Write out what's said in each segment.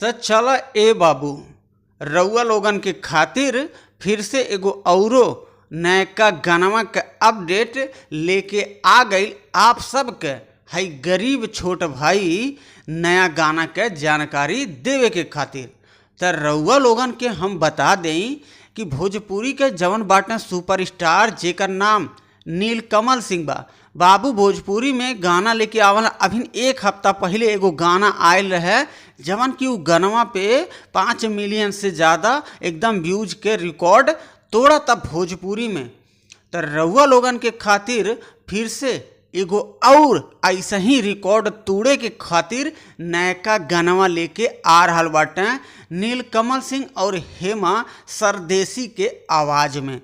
त चल ए बाबू, रउआ लोगन के खातिर फिर से एगो अउरो नयका गानवा के अपडेट लेके आ गइल। आप सबके हई गरीब छोट भाई नया गाना के जानकारी देवे के खातिर। त रउआ लोगन के हम बता देई कि भोजपुरी के जवन बाटे सुपरस्टार, जेकर नाम नीलकमल सिंह बा, बाबू भोजपुरी में गाना लेके आवल। अभी एक हफ्ता पहिले एगो गाना आयल रहे, जवन कि उ गनवा पे 5 मिलियन से ज़्यादा एकदम व्यूज के रिकॉर्ड तोड़ा ता भोजपुरी में। त रउआ लोगन के खातिर फिर से एगो और ऐसे ही रिकॉर्ड तोड़े के खातिर नयका गनवा लेके आ रहल बाटे नीलकमल सिंह और हेमा सरदेसी के आवाज़ में।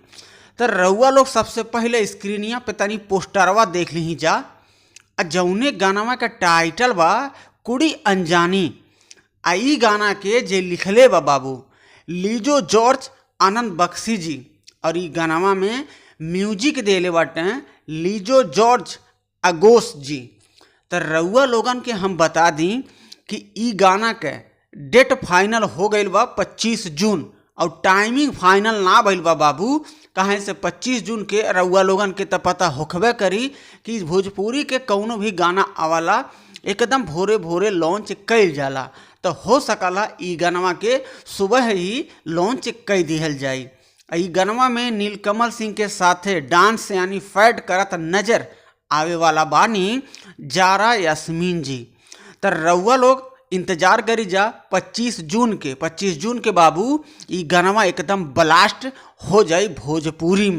त रउआ लोग सबसे पहिले स्क्रीनिया पे तनी पोस्टरवा देख लीही जा। आ जौने गानवा का टाइटल बा कुड़ी अनजानी, आ ई गाना के जे लिखले बा बाबू लीजो जॉर्ज आनंद बख्शी जी और ई गानवा में म्यूजिक देले बाटे लीजो जॉर्ज अगोस जी। त रउआ लोगन के हम बता दी कि ई गाना के डेट फाइनल हो गइल बा 25 जून और टाइमिंग फाइनल ना भइल बा बाबू। काहे से 25 जून के रउआ लोगन के त पता होखबे करी कि भोजपुरी के कौनो भी गाना आवाला, एकदम भोरे भोरे लॉन्च कइल जाला। त हो सकला ई गानवा के सुबह ही लॉन्च कई दिहल जाई। आ ई गनवा में नीलकमल सिंह के साथे डांस यानी फैट करत नजर आवे वाला बानी जारा यास्मीन जी। त रउआ लोग इंतजार करी जा 25 जून के। 25 जून के बाबू ई गानवा एकदम ब्लास्ट हो जाई भोजपुरी में।